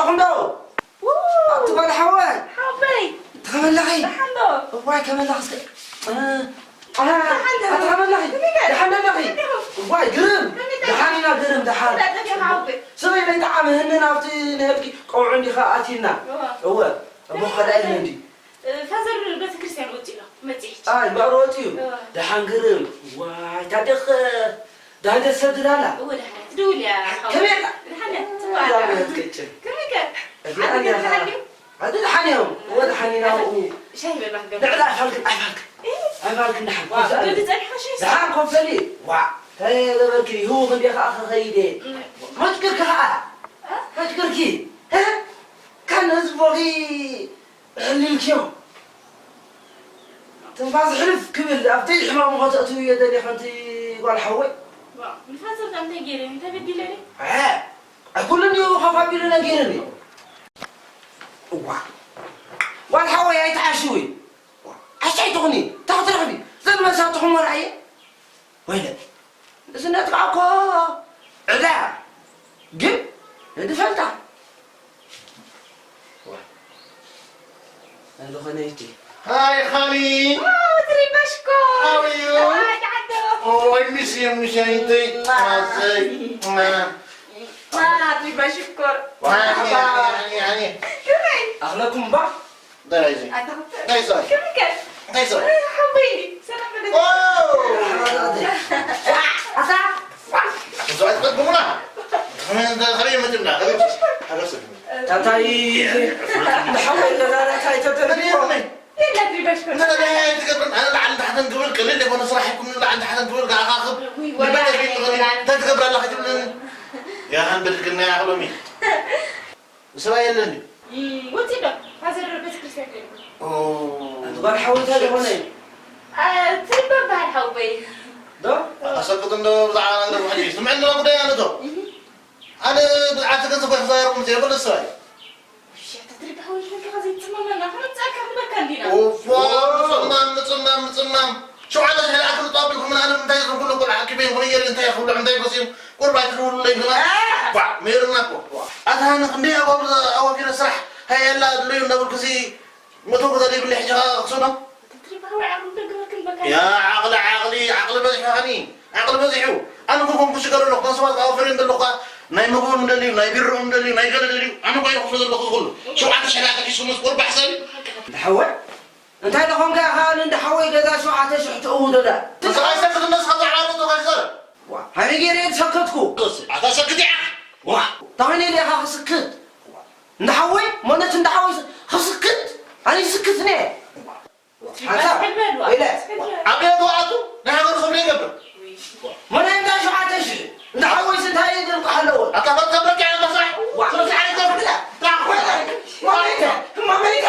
ኹም ዶ? ኣቲ ጓል ሓወይ። ሓወይ። ተኸመላኺ። ደሓን ዶ? እዋይ፣ ከመላኺ እስከ። እ፣ አ፣ ደሓን ዶ? ኣቲ ከመላኺ። ከመይ ገለ? ደሓን ዶ ኣለኺ? ደሓን ዶ? እዋይ፣ ግርም። ከመይ ገለ? ደሓን ኢና፣ ግርም፣ ደሓን። ወላ ጠፊእኻ ሓወይ። ስበይ በይ፣ ጠዓም ህንን ኣብቲ ንህብኪ ቀውዑ እንዲኻ ኣቲና። እዋ። እወ፣ እሞ ከመይ ከዳ ገለ? ኢሉ እንዲ። እ፣ ፋዘር ቤተክርስትያን ወጺኡ ኣሎ። መጺእ ሕጂ። ኣይ፣ እምበኣር ወጺኡ። እወ። ደሓን ግርም። ዋይ፣ ታደኸ ዳንገ ሰድር ኣላ። እወ፣ ደሓን እያ። ትደውል እያ፣ ሓው። ከመይ ኣላ? ደሓን እያ። ትበሃል እያ። እዛ ምሕት ቅጭን። ከመይ ከ? እዚኣ ሓንቲ እያ። ገለ ሓልዩ? ኣቲ ደሓን እዮም። እወ፣ ደሓን ኢና። ሻሂ በላ ክገብር። ንዕላ ኣይፋልክን፣ ኣይፋልክን። እ? ኣይፋልክን፣ ደሓን። ዋ፣ ኮፍ በሊ። ወዲ ጸኒሕካ ሻሂ ደሓን ኮፍ በሊ። ዋ፣ እንታይ ገበርኪ? ህውኽ እንዴ ከኣ ክኸይድ እየ። እም። መጭቅርኪ ከኣ። እ? መጭቅርኪ። እ? ካን ህዝቦኺ ኣሕሊልክዮ። ትንፋስ ሕልፍ ክብል ኣብቲ ሕማሙ ከተእትውዮ ደሊኺ ኣንቲ ጓል ሓወይ። ዋ፣ ንፋስ ኣብዛ እንታይ ገይረ? እንታይ በዲለ ድየ? እ፣ ኣይ ኩሉ እንዲሁ ኸፍ ኣቢሉ ነጊሩኒ። እዋ፣ ጓል ሓወይ ኣይትዓሽዊ። ዓሻ ኣይትኹኒ። እንታይ ክትረኽቢ? ዘመሳትኹም ወርዓየ። ወይለ፣ እዚ ነጥቃ እኮ ዕዳ ግን ንድፈልታ። ዋ፣ እንድኾነ እቲ ሃይ ኻሊ። ዋው፣ ትሪባ ሽኮር። How are you? ዋይ፣ ደሓን ዶ? Oh, I miss you, ሚሻይተይ። ዋይ። ማዘይ። ዋ፣ ትሪባ ሽኮር። ዋይ፣ ሃኒ፣ ሃኒ፣ ሃኒ። ከመይ? ኣኽለኩም እምባ? እንታይ እዩ እዚ? ኣታ እንታይ እዩ እዚ? ከመይ ከ? እንታይ እዩ እዚ? ሓወይ፣ ሰላም በለኒ። ኦ! ኣታ፣ እዛ ኣይትቀድሙና። ከመይ እንተ-፣ ከመይ መጺእና? ከመይ? ሓገዝ። ታታይ፣ ንሓወይ ገዛ ናታ ኣይተደርግዎ። የላ ድሪባሽ በል። እንታይ ትገብርን? ኣነ ላዕልን ታሕትን ክብል ቅልል የኮነ ስራሕ ይኩም ላዕልን ታሕትን ክብል ከኣኻኽብ። ውይ፣ ንበለ ወላ ፊት ወላ እንታይ ትገብር ኣለኻ ትብልን? ያሃን ብድግና ያኽሎሚ። ስራ የለን ድዩ? ይ-፣ ወፂ ዶ? ፋዘር ቤተክርስትያን ከይዱ። ኦ። ኣንቲ ጓል ሓወይ እንታይ ዝኾነ እዩ? አ፣ ትሪባ በሃል ሓወይ። ዶ? ኣሰክት እንዶ ብዛዕባ ነገር ውሕድ እዩ። ስምዕ እንዶ ጉዳይ ኣነ ዶ? እህ። ኣነ ብዛዕባ ገንዘብ ክዛረብ ምስ የብለ ስራ እዩ። እሺ፣ ኣታ ትሪባ ሓወይ፣ ሕጂ ከ ዘይትፅመመና፣ ክነምፅኣካ ክንበካ እንዲና። ኦፋ፣ ምፅማም፣ ምፅማም፣ ምፅማም። ሸውዓተ ሽሕ ለኣክል ጣቢልኩም፣ ኣነ እንታይ ዝኹን ኩሉ ቆልዓ ኣኪበ ይኹን እየ፣ እንታይ ይኹን እንታይ ይጎስዩ፣ ቁርባ ትብሉ ለይ ግና። እ! ባ፣ ሜርና እኮ። ኣታ፣ ኣነ ክንደይ ኣዋፊረ ስራሕ፣ ሃይ፣ ያላ፣ ድለዩ እንዳበልኩ ሲ፣ መቶ ቦታ ዘይብለይ ሕጂ ኸዓ ክኽስኖ? ትሪባ ሓወይ፣ ዓቕሊ ደገ ክንበካ። ያ፣ ዓቕሊ፣ ዓቕሊ፣ ዓቕሊ በዚሑ ኸኒ፣ ዓቕሊ በዚሑ። ኣነ እኮ ኮንኩ ሽገር ኣለኹ፣ ካብ ሰባት ኣዋፊረ እንደለኹ፣ ናይ ምግቦም እንደልዩ፣ ናይ ቢሮኦም እንደልዩ፣ ናይ ገለ እንደልዩ፣ ኣነ እኮ እየ ክኽፍሎ ዘለኹ ኩሉ። ሸውዓተ ሽሕ ለኣክል ሒዝኩም ምስ ቁርባ ሕሰብ። ሓቂ። ሓወይ፣ እንታይ ደኾንካ ኢኻ ንእንዳ ሓወይ ገዛ ሸውዓተ ሽሕ ትእውዶ ዳ? ንስኻ ኣይሰክት፣ ንስኻ ብዛዕባ ሞቱ ከይትዛረብ። ዋ፣ ሃበይ ገይረ እየ ዝሰከትኩ? ኣታ ሰክት ኢኻ። ዋ፣ እንታይ ኢለ ኢኻ ክስክት? እንዳ ሓወይ፣ ማለት እንዳ ሓወይ ክስክት? ኣነ ይስክት ነየ። ሓንሳብ፣ ወይለ። ኣብ ቤት ወኣቱ ናይ ሃገሩ ሰብ ዘይገብር። መናይ እንዳ ሸውዓተ ሽሕ፣ እንዳ ሓወይስ እንታይ ይደንቁ ኣለዎ? ኣታ ፈርተ በቃ እያ መስራሕ። ዋ። ስለዚ ዓይነት ሰብ ብላ። ታ፣ ወይለ። ማመይታ፣ ማመይታ።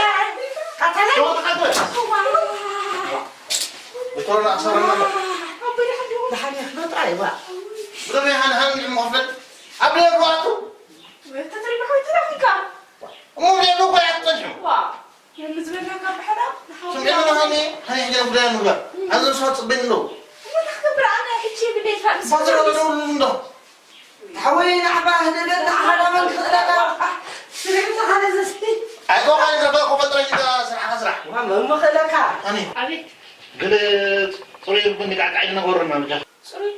ቀተለ? ደወል ተሓግበ። ብኮሮና ኣሰረና። ደሓን ኢኻ? ጥራይ፣ ዋ። ብደም ይሃን ሃን ንዕሞ ክፍል። ኣብ ቤት ወኣቱ። ተትሪባ ሓወይ ትረኺብካ። እሞ ብደም እኮ እያ ትጸንሑ። ዋ። የምዝበላካ ብሓዳ ንሓው ስምዒ ሃኒ፣ ሃኒ ሕጂ ጉዳይ ምግባር። እም። ኣብዚ ንስኻ ትጽበይኒ ኣለዉ። እንታይ ክገብር ኣነ ሕጂ የብለይ ካብ ባትሪ ዝብል ወደ ሁሉ እንዶ። ሓወይ ንዓባ ህደደት ንዓኻ ዳመን ክኽእለካ። ስርዕቲ ሓደ ዘስቲ። ኣይኮ፣ ካሊ ዘባ ኮ ፈጥረ ሂዳ ስራሕኻ ስራሕ። ዋ፣ መን ምኽእለካ? ሃኒ። ኣቤት። ግልጽ፣ ጽሩይ ይኹን ቃዕቃዕ ኢልና ጎረና ብጃ። ጽሩይ።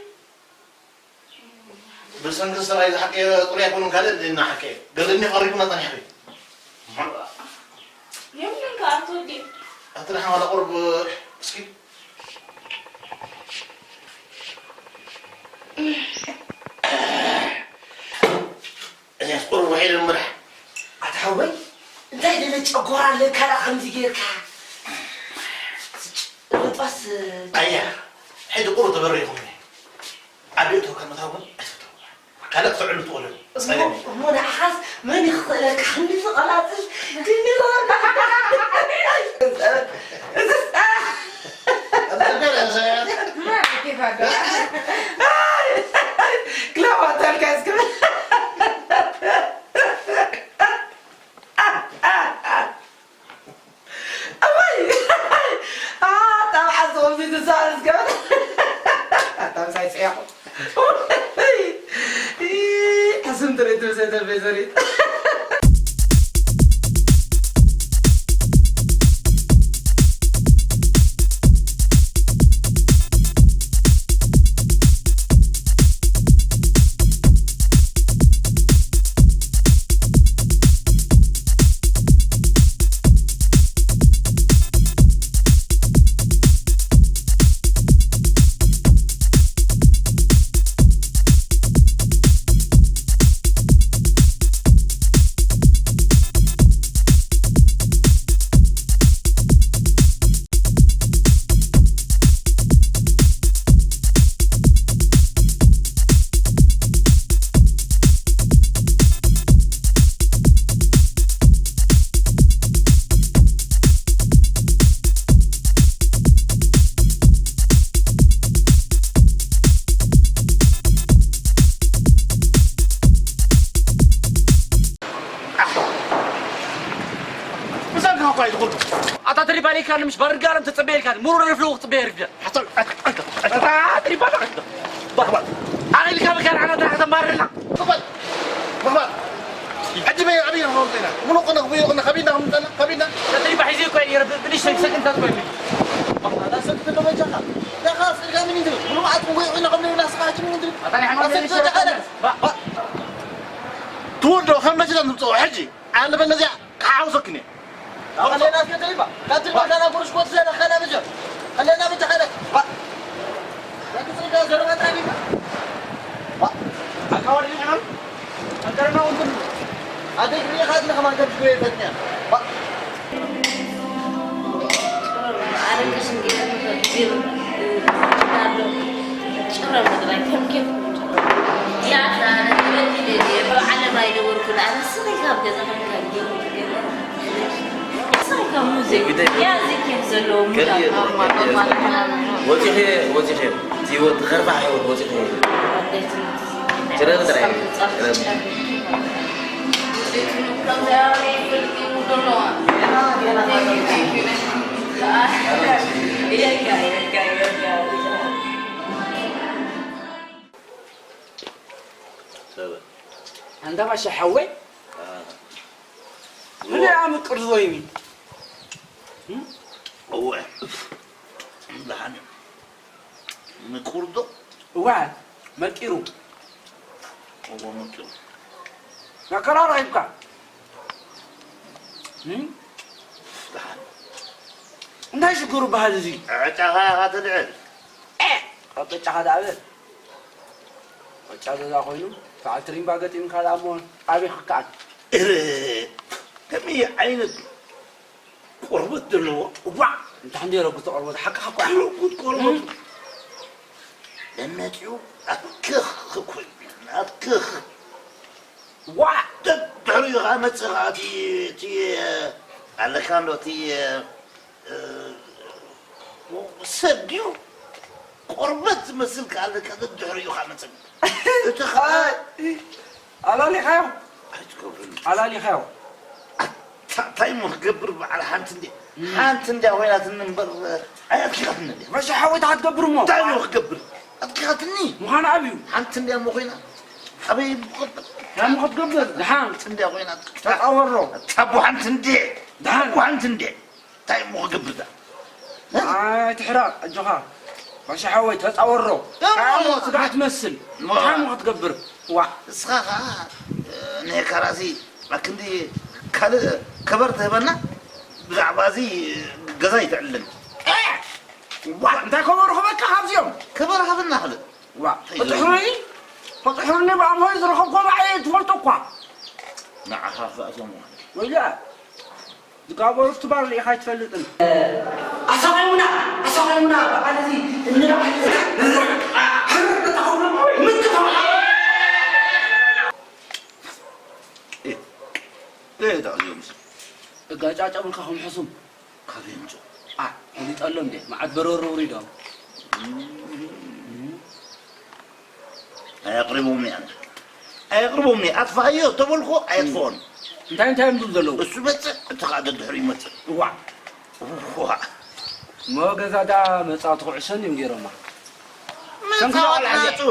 ብሰንኪ ሰብኣይ ዝሓቀየ ጥሩይ ኣይኮኑን፣ ካልእ ድና ሓቀየ። ገለ እኒ ቀሪብና ጸኒሕኺ። የብለካ ኣቶ ወዲ። ኣቲ ደሓን ዋላ ቁሩብ እስኪ። እዚኣስ ቁሩብ ውሒድ እምበር። ኣታ ሓወይ፣ እንታይ ደለ ጨጎራ ኣለካ ደኣ ከምዚ ጌርካ? ርጣስ ኣያ፣ ሕጂ ቁሩብ ተበሪኹኒ። ዓዲ እቶ ከም እታ እውን ኣይትፍቶ። ካልእ ክትዕሉ ትኽእሉ። እሞ፣ ጸገም የለን። እሞ ንዓኻስ መን ይኽእለካ? ክንዲ ዝቐላጽፍ፣ ክንዲ ዝቐላጽፍ። እዝስ፣ አ! ክለዋጠልካ እስከ። እዋይ! ኣታ መዓዝ ከምዚ ትዛረብ ዝገበረ? ኣታ ምሳይ ጽያኹ። ሕስም ትርኢ ትብል ሰተቤ ዘሪጥ። ትሪባሊካ ንምሽ ባርጋለም ተጸበየልካ፣ ሙሩ ረፍሉ ተጸበየ ርፍያ። ሓሳብ፣ ኣታ፣ ኣታ፣ ኣታ፣ ትሪባል፣ ኣታ። ባኽባል። ኣነ ኢልካ ብካል ኣና ተራ ከተማርና። ባኽባል። ባኽባል። ሕጂ በይ፣ ኣበይ ኢና ኸምፅና? ሙሉ ኾነ፣ ኹነ፣ ኹነ፣ ከቢድና ኸምፅና፣ ከቢድና። ትሪባ ሒዘ እኮ እየ፣ ብንእሽተይ ሰክንታት እኮ እየ። ባኽባል፣ ኣሰክት ዶ በጃኻ? ያኻ፣ ስልካ ምን ይንትብል? ሙሉ መዓት ወይ፣ ወይ፣ ኾነ፣ ኾነ፣ ናስኻ ሕጂ ምን ይንትብል? ኣታ፣ ናይ ሓማም ኣሰክት ዶ በጃኻ? ባ-፣ ባ-፣ ትወዶ፣ ከም መቼ ተምፅኦ፣ ሕጂ? ኣነ በለዚያ፣ ክሓውሰክን እየ። خلينا في تليفا. كان تليفا كان أقول شكوت زين، خلينا نجر. خلينا بنت خلينا. با. لكن تليفا زين ما تعرف. با. أكوار لي أنا. أنكرنا وانتم. هذيك اللي أخذنا كمان كم شوية فتنة. با. ኣረቂ ሽንገር ኣሎ። ጭረ ምድራይ ከም ኬፍ። ያዛ፣ ኣነ ትበሊ ደልየ፣ ኣብ ዓለም ኣይነበርኩን። ኣነ ስቕ ኢልካ ኣብ ገዛ ኮንካ ጌም ትገብር። ስቕ ኢልካ ሙዚክ። ያ፣ እዚ ኬፍ ዘለዎ ሙዚቃ። ከልየ፣ ከልየ። ወፂኸ፣ ወፂኸ። እቲ ህይወት፣ ከርፋሕ ህይወት ወፂኸ። ኣደይ ትምህርቲ ጭረ ጥራይ። ጭረ። ኣንታ ባሻ ሓወይ፣ ምን ኣምቅር ዝወይኒ? እወ፣ ደሓን እዩ። ምቁር ዶ? እወ፣ መቂሩ። እወ፣ መቂሩ። መከራ ረኺብካ። እም? ደሓን። እንታይ ሽግሩ በሃል እዚ? ዕጫኻ ኢኻ ትልዕል። እ! ኣብ ዕጫኻ ደኣ በል። ዕጫ ገዛ ኮይኑ፣ በዓል ትሪምባ ገጢምካ ደኣ እሞ ኣበይ ክከኣል? እረ፣ ከመይ ዓይነት ቆርበት ዘለዎ። ዋዕ! እንታይ እንደ ረጉት ቆርበት፣ ሓቅኻ እኮ ኢኻ። ረጉት ቆርበት። እም። ለመጺኡ ኣትክኽ እኮ እዩ። ኣትክኽ። ዋዕ! ደድሕሪኡ ኸዓ መጽእ ኸዓ እቲ፣ እቲ፣ ኣለካ እንዶ እቲ፣ እ፣ ሰብ ድዩ? ቆርበት ዝመስል ከኣ ኣለካ፣ ደድሕሪኡ ኸዓ መጽእ። እቲ ኸዓ ኣይ፣ ኣላሊኻዮ። ኣይትገብርኒ። ኣላሊኻዮ። ኣታ፣ እንታይ እሞ ክገብር በዓል ሓንቲ እንድያ። እም። ሓንቲ እንድያ ኮይናትኒ እምበር፣ ኣይ ኣትኪኻትኒ እንድያ። መሸ ሓወይታ ክትገብር እሞ። እንታይ እሞ ክገብር? ኣትኪኻትኒ። ምዃኑ ኣብዩ። ሓንቲ እንድያ እሞ ኮይና። ኣበይ እሞ ክገብር? እንታይ እሞ ክትገብር? ደሓን። ሓንቲ እንድያ ኮይና። ተጻወሮ። ኣታ ኣቦ ሓንቲ እንድያ። ደሓን። ኣቦ ሓንቲ እንድያ። እንታይ እሞ ክገብር ደኣ? እ? ኣይትሕረቕ፣ ኣጆኻ። ባሻ ሓወይ፣ ተጻወሮ። እሞ። እንታይ እሞ ስጋዕ ትመስል? እሞ። እንታይ እሞ ክትገብር? ዋዕ። ንስኻ ኸዓ፣ እ፣ ንካራሲ ኣክንዲ ካልእ ከበር ትህበና፣ ብዛዕባ እዚ ገዛ ኣይትዕልን። እ! ዋዕ፣ እንታይ ከበሩ ክበካ ካብዚኦም? ከበር ሃበና ካልእ። ዋዕ፣ እንታይ ክጥሕሩኒ? ክጥሕሩኒ ብኣምሆይ ዝረኸብኮ ባዕለይ ትፈልጦ እኳ። ንዓኻ ክኣትዎም ማለት። ወይለ። ዝጋበሩ ትባል ርኢኻ ኣይትፈልጥን። ኣሳቒሙና፣ ኣሳቒሙና፣ በዓል እዚ እንዳ-፣ ምን ትብሉ? እ፣ እ፣ ዳዕዮም። እጋጫጨሙልካ ከም ሕሱም። ካበይ ምጹ? ኣ፣ ፈሊጠሎም እንዴ? መዓት በረሮ ውሪዶም። ኣየቕርቦምኒ ኣነ። ኣየቕርቦምኒ። ኣጥፍኣዮ ተበልኩ፣ ኣየጥፍኦን። እንታይ እንታይ እዮም ዝብሉ ዘለዉ? እሱ መጽእ፣ እቲ ኸኣ ደድሕሪኡ ይመጽእ። እዋዕ። እዋዕ። እሞ ገዛ ደኣ መጻወቲ ኩዕሾ እንድዮም ገይሮማ። መጻወቲ ናጹ።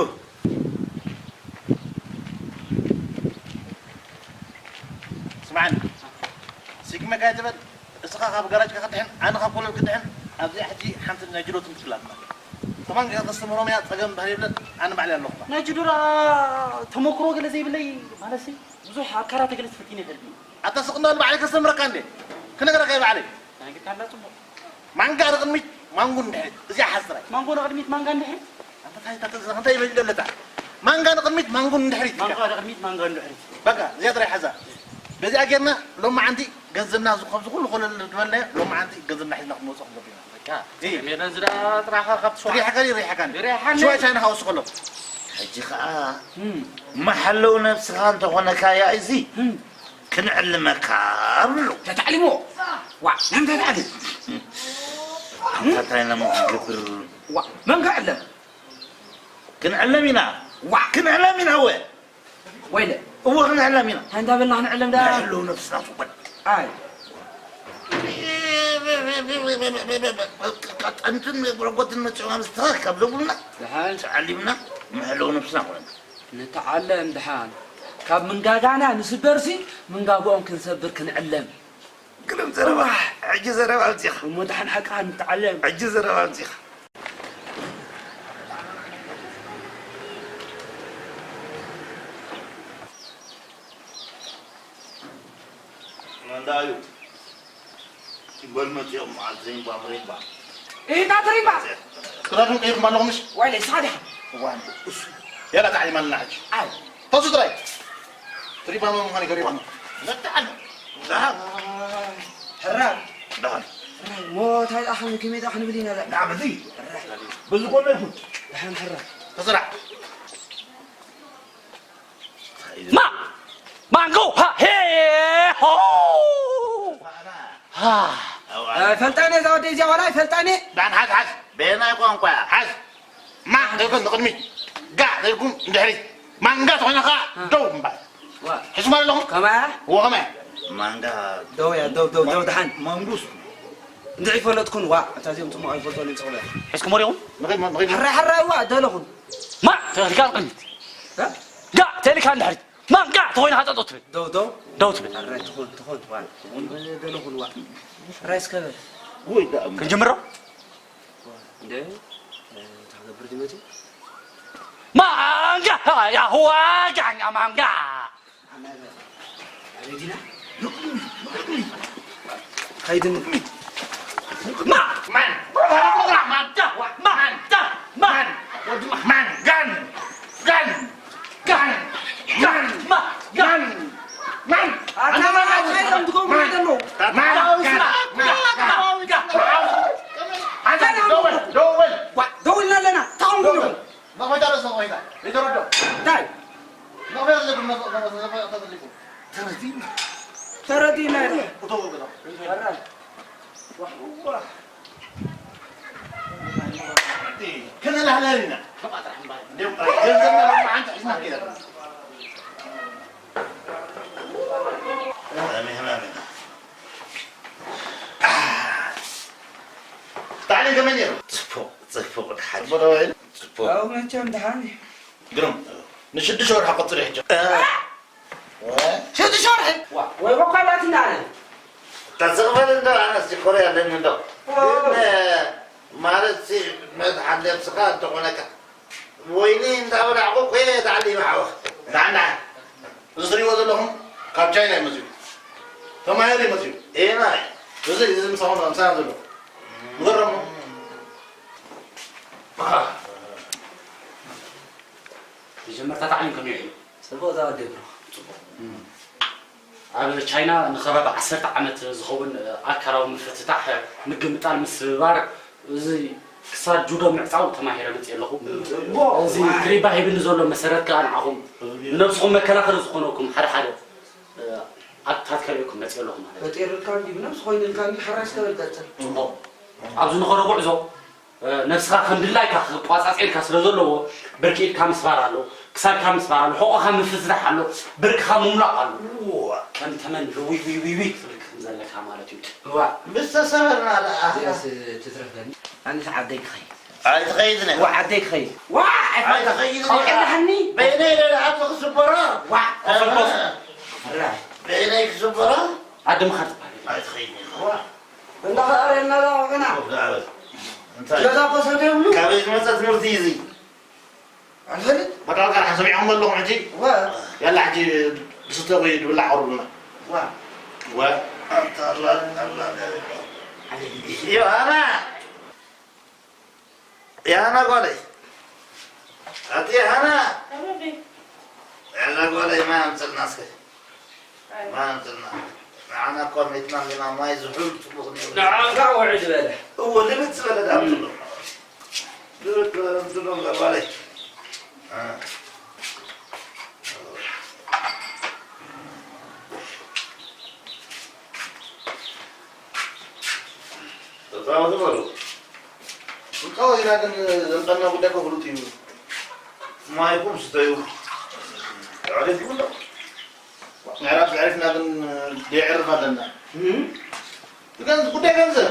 ስምዓኒ፣ ሲግመካ ኣይትበል። እስኻ ካብ ጋራጅካ ክትድሕን፣ ኣነ ካብ ኮለል ክድሕን፣ ኣብዚኣ ሕጂ ሓንቲ ናይ ጅዶ ትምህርቲ ኣላ። እቶም ኣንጋ ከስተምህሮም እያ፣ ጸገም ባህል የብለን፣ ኣነ ባዕለይ ኣለኹ። ናይ ጅዶ ደኣ ተመክሮ ገለ ዘይብለይ፣ ማለትሲ፣ ብዙሕ ኣብ ካራተ ገለ ተፈቲነ ይፈልጥ እየ። ኣታ ስቕ እንዳበል ባዕለይ ከስተምህረካ እንዴ? ክነግረካ እየ ባዕለይ። ናይ ግድካ እንዳ ጽቡቕ። ማንጋ ንቕድሚት፣ ማንጎ ንድሕሪት። እዚኣ ሓዝ ጥራይ። ማንጎ ንቕድሚት፣ ማንጋ ንድሕሪት? ኣንታ ታይ፣ እንታይ ይበል ኣለታ? ማንጋ ንቕድሚት፣ ማንጎ ንድሕሪት። ማንጋ ንቕድሚት፣ ማንጋ ንድሕሪት። በቃ፣ እዚኣ ጥራይ ሓዛ። በዚኣ ጌርና፣ ሎማዓንቲ ገንዘብና፣ እዚ፣ ካብዚ ኩሉ ኮለል ዝበልናዮ፣ ሎማዓንቲ ገንዘብና ሒዝና ክንወጽእ ክንገብር ኢና። በቃ፣ እይ። ሜዳ እዚ ደኣ ጥራኻ ካብቲ ሸውዓተ ሪሓካ ድዩ ሪሓካኒ? ሪሓኒ። ሽዋይ ቻይና ክወስድ ከሎ። ሕጂ ኸኣ፣ እም። መሓለዊ ነብስኻ እንተኾነካ እያ እዚ። እም። ክንዕልመካ ኣብሉ። ተታዕሊሞ። ዋ፣ መን ተታዕሊም? እንታይ ኢልና እሞ ክንገብር? ዋ፣ መን ክዕለም? ክንዕለም ኢና። ዋ። ክንዕለም ኢና፣ እወ። ወይለ። እወ፣ ክንዕለም ኢና። እንታይ እንዳበልና ክንዕለም ደኣ? ንሕሉ ነብስና ትኾን። ኣይ። ቀጠንትን ረጎትን መፂኦም ኣብ ዝተኻክ ካብ ዘብሉና ደሓን ተዓሊምና መሕለዊ ነብስና ኮይና። ንተዓለም ደሓን። ካብ ምንጋጋና ንስበርሲ ምንጋግኦም ክንሰብር ክንዕለም። ግርም ዘረባ። ሕጂ ዘረባ ኣምጺኻ። እሞ ደሓን ሓቅኻ ንተዓለም። ሕጂ ዘረባ ኣምጺኻ። መንዳ እዩ። በል መጺኦም መዓል ትሪምባ ምሪምባ። እታ ትሪምባ። ክዳንኩም ቀይርኩም ኣለኹም ምሽ? ዋይለይ፣ ንስኻ ዲኻ? እዋን እሱ። ያላ ታዕሊም ኣለና ሕጂ። ኣይ። ተሱ ጥራይ። ትሪምባ መን ምዃን ይገሪኹም። ነተዓል። ደሓን። ሕራይ። ደሓን። ሕራይ። ሞ፣ እንታይ ደኣ ክንብል፣ ከመይ ደኣ ክንብል ኢና ደኣ? ደኣ በዚ። ሕራይ። በዚ ኮሎ ይኹን። ደሓን ሕራይ። ተስራሕ። ማ ማንጎ ሃ ሄ ሆ ሃ። ኣይፈልጣን እየ እዛ ወደይ እዚኣ ዋላ ኣይፈልጣን እየ። ዳን ሓዝ ሓዝ። በየናይ ቋንቋ እያ? ሓዝ። ማ ተይኮን ንቕድሚት፣ ጋ ተይኩም ንድሕሪት፣ ማንጋ ተኾይና ኸዓ እ። ደው ምባል። ዋ። ሕዝኩም ኣለኹም? ከማያ? እዎ ከማያ። ማንጋ። ደው እያ፣ ደው፣ ደው፣ ደው፣ ደሓን። መንጉስ። እንድዒ ፈለጥኩን፣ ዋ፣ እታ እዚኦም ጽሙቕ ኣይፈልጦን እዮም፣ ጽቕለ። ሕዝኩም ወሪኹም? ንኸይድ፣ ንኸይድ። ሕራይ፣ ሕራይ፣ ዋ፣ ደለኹን። ማ ተልካ ንቕድሚት። እ? ጋ ተልካ ንድሕሪት። ማንጋ ተኾይና ኸዓ ጸጥ ትብል። ደው፣ ደው። ደው ትብል። ሕራይ ትኾን፣ ትኾን፣ ዋ። ደለኹን፣ ዋ። ሕራይ እስከ በል። ወይ ደኣ እሞ። ክንጅምሮ? እንደ፣ እ፣ ታገብር ድመቲ? ማንጋ! ያሁዋ! ጋኛ ማንጋ! ኣበይ ዲና? ኸይድን። ማ! ማን! ማንጋ! ማንጋ! ማን! ወዲ ማ-፣ ማን! ጋን! ጋን! ጋን! ጋን! ማ-፣ ጋን! ማን! ማን! ኣታ ማን! እንታይ እዮም ትገብሩ ዘለዉ? ማን! ጋን! ኣንታ ደው በል! ደው በል! ዋ፣ ደው ኢልና ኣለና። እንታይ ኾንኩም ኢኹም? መኽፈቻ ርእሲ መኽፈቻ። ይተረዶ። እንታይ? መኽፈቻ ዘለኩም፣ መኽ-፣ መኽ-፣ መኽ-፣ መኽፈቻ ዘለኩም። ተረዲና። ተረዲና። እቶ ገዛ። ዋህ፣ ዋህ። ከነላህላል ኢና። እንዲያውም ገንዘብና ለማዓንቲ ሒዝና ከይዳ። ኣሜን፣ ኣሜን። ታዕሊም ከመይ ነይሩ? ጽቡቕ፣ ጽቡቕ፣ ደሓን። ጽቡቕ ዶ ውዒሉ? ጽቡቕ። ኣው መቸም ደሓን እዩ። ግሩም። ንሽዱሽተ ወርሒ ክቕጽል እዩ ሕጂ። እ። ወ-፣ ሽዱሽተ ወርሒ? ዋ፣ ወይ በኳላትና ኣነ። ተዝቕበል እንዶ ኣነስ ይኮረ ያለን እንዶ። ኦ። ግን፣ እ፣ ማለት ሲ፣ መድሓን ነብስኻ እንተኾነካ። ወይኒ እንዳበላዕኩ እኮ እየ ተዓሊመ ሓወ። ንዓ፣ ንዓ። እዚ ትሪእዎ ዘለኹም ካብ ቻይና እዩ መፂኡ። ተማሂሩ እዩ መፂኡ። ኤና እዩ። እዚ፣ እዚ ምሳኹም ምሳና ዘሎ። ምገረሙ። መጀመርታ ታዕሊም ከመይ ውዒሉ? ጽቡቕ ዝኣወደይ ብሮ። ጽቡቕ። እም። ኣብ ቻይና ንኸባቢ ዓሰርተ ዓመት ዝኸውን ኣካላዊ ምፍትታሕ፣ ምግምጣል፣ ምስብባር፣ እዚ ክሳብ ጁዶ ምዕጻው ተማሂረ መጽየ ኣለኹ። እዎ። እዚ ዋይ። ክሪባ ሂብኒ ዘሎ መሰረት ከኣ ንዓኹም፣ ንነብስኹም መከላኸሊ ዝኾነኩም ሓደ ሓደ፣ እ፣ ኣክታት ከርእየኩም መጽየ ኣለኹ ማለት እዩ። ፈጢርልካ እንዲ ብነብሲ ኮይኑልካ እንዲ ሕራይ እስከ በል ቀጽል። ጽቡቕ። ኣብዚ ንኸዶ ጉዕዞ ነብስኻ ከም ድላይካ ክቋጻጸርካ ስለ ዘለዎ፣ ብርኪ ኢድካ ምስባር ኣሎ፣ ክሳድካ ምስባር ኣሎ፣ ሕቖኻ ምፍዝዛሕ ኣሎ፣ ብርክኻ ምምላቕ ኣሎ። እዋ። ከም ተመን ልውይ ውይ ውይ ውይ ክትብል ከም ዘለካ ማለት እዩ። እዋ። ምስ ተሰበርና ደኣ። እዚኣስ ትትረፈኒ። ኣነስ ዓደይ ክኸይድ። ኣይትኸይድን ኢኻ። እዋ፣ ዓደይ ክኸይድ። ዋ፣ ኣይፋልካ። ኣይትኸይድን ኢኻ። ኣውዕላህኒ። በይነይ ኢለ ደኣ ኣብዚ ክስበራ። ዋ። ኣፈልጦስ። ራ። በይነይ ክስበራ። ዓዲ ምኻድ ትበሃል። ኣይትኸይድን ኢኻ። ዋ። እንዳኸ ኣርእየና ዶ ኣውዕና? ኦፍ፣ ዛዕባ። እንታይ? ገዛ እኮ ሰብ የብሉ። ካበይ ዝመጸ ትምህርቲ እዩ እዚ? ኣልፈልጥ። በቃ፣ በቃ፣ ሰሚዕኹም ኣለኹም ሕጂ? ወ። ያላ፣ ሕጂ ዝስተ ወይ ዝብላዕ ኣቕርቡልና። ወ። ወ። ኣታ ኣላ፣ ኣላ፣ ኣላ። ዮሃና! ዮሃና ጓለይ! ኣቲ ዮሃና! ኣበበይ! ያላ ጓለይ፣ ማይ ኣምጽልና እስከ። ኣይ። ማይ ኣምጽልና። ንዓና እኳ ሜትና እንዲና፣ ማይ ዝሑል ጽቡቕ ነይሩ። ንዓ ከዓ ውዕድ በለ። እዎ፣ ልብጥ ዝበለ ደኣ እም። ኣምጽሎ። ልብጥ ዝበለ ኣምጽሎ፣ ጓለይ። እ። ተጻወቱ በሉ። እንካው ኢና ግን ዘምጻና ጉዳይ እኮ ፍሉጥ እዩ። ማይኩም ስተዩ። ኣዕሪፍኩም ዶ? ምዕራፍ ኣዕሪፍና ግን ደየዕርፍ ኣለና። እም? ግን ጉዳይ ገንዘብ።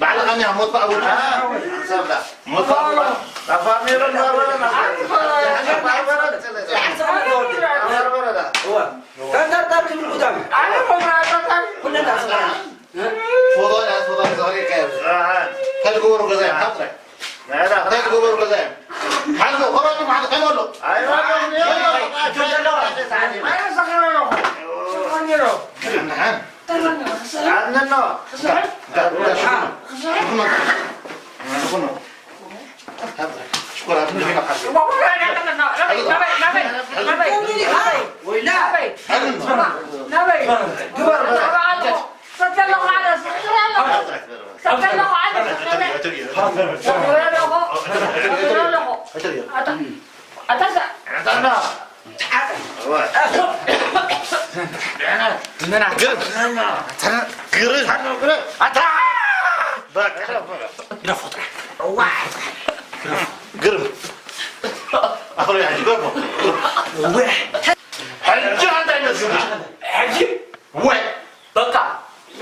ባዕልኻ እኒኣ ሞት ብኣቡካ። ሓሳብዳ። ሞት ብኣቡካ። ኣፋሚሩ እናበለ ናበረ። ናበረ። እዋ። ተንጠርጠር ክብል ጉዳም። ኣነ ፎቶ ኣይጠርጠር። ኩለን ኣስመራ። ፎቶ እያ፣ ፎቶ እያ፣ ዛሬ ከየብዝ። ኣሃ። እንታይ ትገብሩ ገዛ እዮም? ሓጥረ። ናይዳ። እንታይ ትገብሩ ገዛ እዮም? ሓልፉ፣ ኮራጅ ማዕድ ከይበሉ። ኣይበሉ። ኣነ ሰኺረ ኣለኹ። ሰኺረ ኣለኹ። ደሓን። ኣድነኖ። ክስሕል? ክስሕል? ክስሕል? ሽኮራት ንሕና ሓቂ። ግርም። ግርም። ግርም። ኣኽሎ ያጅ ገርሞ። ሕጂ ኣንታ ይመስል። ሕጂ ወይ በቃ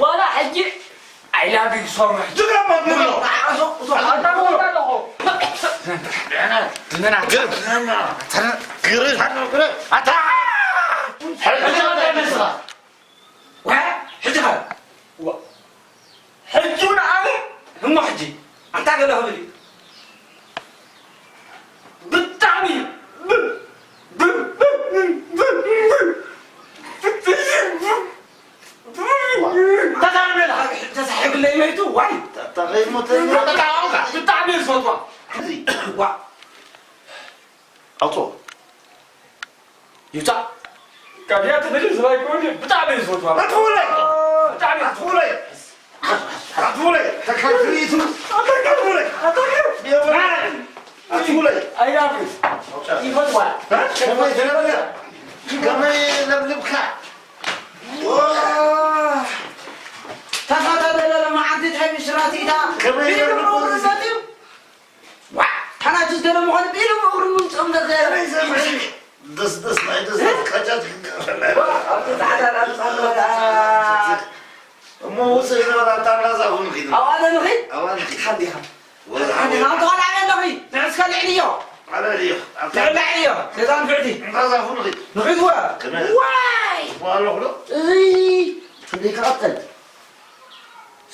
ዋላ ሕጂ I love you so much። ዝገርመ ብሎ። ኣታ ወጣ ኣለኹ። ግርም። ግርም። ኣታ ሕጂ ኣንታ ይመስል። ዋ፣ ሕጂ ኸ? ዋ፣ ሕጂ እውን ኣነ እሞ ሕጂ ኣንታ ገለ ክብል እዩ። ብጣዕሚ ብ-፣ ብ-፣ ብ-፣ ብ-፣ ተዛረበላ። ተሳሒጉለይ መይቱ፣ ዋይ። ተታቒሙ ተኛ። ብጣዕሚ እየ ዝፈትዋ። ዋ። ኣውፅኦ። ይውፃእ። ካብ እዚኣ ትፈልጥ ዝባይ ከሆነ ብጣዕሚ እዩ ዝፈትዋ። ኣትፉለይ! ብጣዕሚ እዩ ኣትፉለይ! ኣትፉለይ! ተካል ትርኢቱ! ኣትፉለይ! ኣትፉለይ! ኣይናፍር። ይፈትዋ። እ? ከመይ ትነብር? ከመይ ለብልብካ? ዋ! ተኸታተለ ለመዓንቲ እንታይ ብሽራቲታ? ከመይ ቢሉ ለብልብካ? ዋ! ሓናጅስ ገለ ምዃኑ ቢሉ ምእሩ ምምፅኦም ደገ። ከመይ ዘመን? ደስ ደስ ናይ ደስ እ? ቀጫጭ ክገርፈና። ዋ! ኣብቲ ፃዕዳ ላምፃ ዝበላ። እሞ ውፅእ ዝበላ እታ እንዳዛ እውን ኺድ። ኣብኣ ዶ ንኺድ? ኣብኣ ንኺድ። ሓንዲኻ። ወላ ሓንዲኻ። ኣብቲ ኻልእ ኣበይ ኣለኺ? ንዕስከ ልዕልዮ። ኣበይ ልዮ? ኣብታ ልዕሊ ልዕልዮ። ገዛ ንፍዕቲ። እንዳዛ እውን ኺድ። ንኺድ ወ። ከመይ? ዋይ! እሞ ኣለኹ ዶ? እይ! ክንደይ ክቐጥል?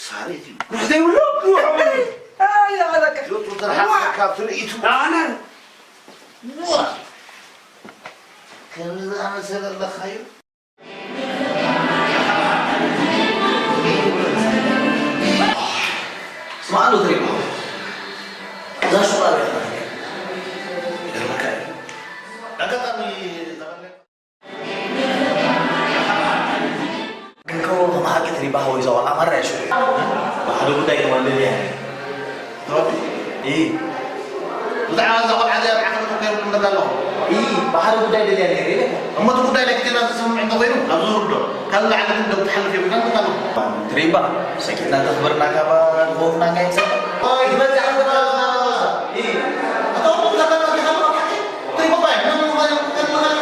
ሳሬት እዩ። ርሕተ ይብሉ? ኣይ፣ ኣይ፣ ኣይ፣ ኣይ። ዮቱ ትርሓቕ ዋ! ካብ ትርኢቱ። ኣነ። ዋ! ከምዚ ዝኣመሰለ ኣለኻዮ? ኣሎ ትሪባ እዛ ሹቕ ኣበይ ትረኽብ? ይገርመካ እዩ። ኣጋጣሚ ግን ከ ከም ሓቂ ትሪባ ሃወይ እዛ ቆልዓ ማራ እያ ሽዑ። ብሓደ ጉዳይ ከማን ደልያ እያ። ሮቢ? እይ። ብዛዕባ እዛ ቆልዓ እዚኣ ብዓኸር እኮ ከይብሉ እምበር ኣለኹ። እይ፣ ብሓደ ጉዳይ ደልያ ነይረ ኢለ። እሞ እቲ ጉዳይ ናይ ክቴና ዝስምዕ እንተኾይኑ፣ ኣብዚ ውርዶ። ካብ ላዕሊ ግን ደው ትሓልፍ የብልካን ትብል ኣለኹ። ትሪባ፣ ሰኪትና ተኽብርና ካባ ዝኸወፍና እንታይ ይምሰል? ኦይ፣ ይበልዕ ኣንተ ማለት ናበዛ። እይ። ኣታ ወዲ ከተማ ዲኻ ብሓቂ? ትሪባ ባይ፣ መን ምዃኑ ከመሃር?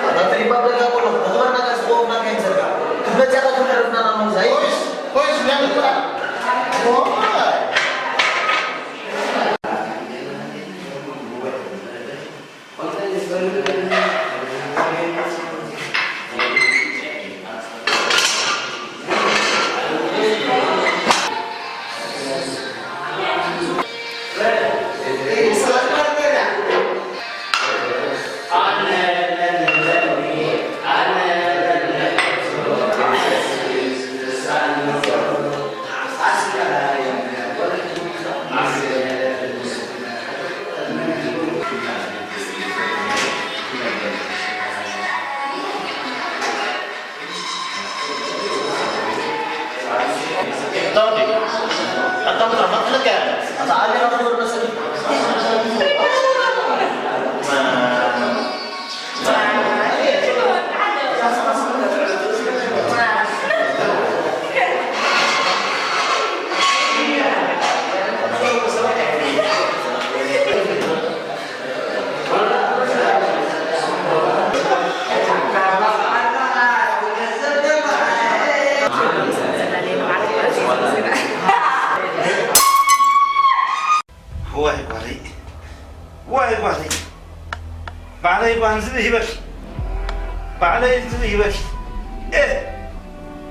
ኣታ ትሪባ በጋ ቆሎ፣ ተኽበርና ጋር ዝኸወፍና እንታይ ይምሰልካ? ክትበልዕ ኣታ ትምህርትና ናመዛ። እይ። ኮይስ፣ ኮይስ፣ ያን ይብላ። ኦይ። ዋይ ጓለይ፣ ዋይ ጓለይ፣ ባዕለይ ባንዚ ይበል፣ ባዕለይ እንዚ ይበል። ኤ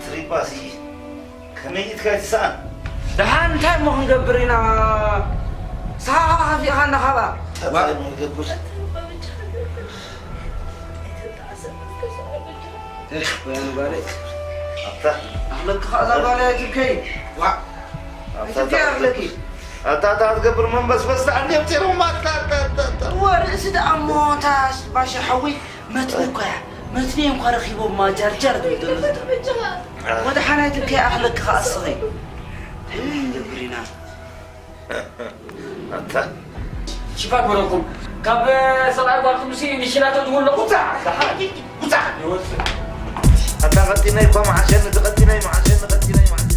ትሪባሲ ከመይ ኢልካ ይትሰኣን? ደሓን እንታይ እሞ ክንገብር ኢና? ንስኻ ኸዓ ከፊእኻና ካብኣ። እንታይ እሞ ይገብር? እህ፣ ወያነ ጓለይ። ኣታ። ኣኽለኪ ኸዓ እዛ ጓለይ ኣይትብከይ። ዋእ። ኣታ፣ ኣይትብከይ ኣታ፣ ኣኽለኪ። ኣታ፣ ኣታ፣ ትገብር መንበስበስ ደኣ እንዲኦም ቴሮም። ኣታ፣ ኣታ፣ ኣታ፣ ኣታ። እወ፣ ርእሲ ደኣ እሞ፣ እታ ባሻ ሓወይ መትኒ እኮ እያ። መትኒ እኳ ረኺቦማ ጃርጃር ዝብል ዘሎ ዝዳ። ወደሓን ኣይትብከይ፣ ኣኽለኪ ኸዓ እስኺ። እንታይ ደኣ ክንገብር ኢና? ኣታ። ሽፋን በለኩም። ካብ ሰብኣይ ጓልኩም ሲ ንሽላቶ ዝውለቁ። ውጻእ! ውጻእ! ይወጽእ። ኣታ ቀጢነይ እኮ መዓሸኒ፣ ቀጢነይ መዓሸኒ፣ ቀጢነይ መዓሸኒ።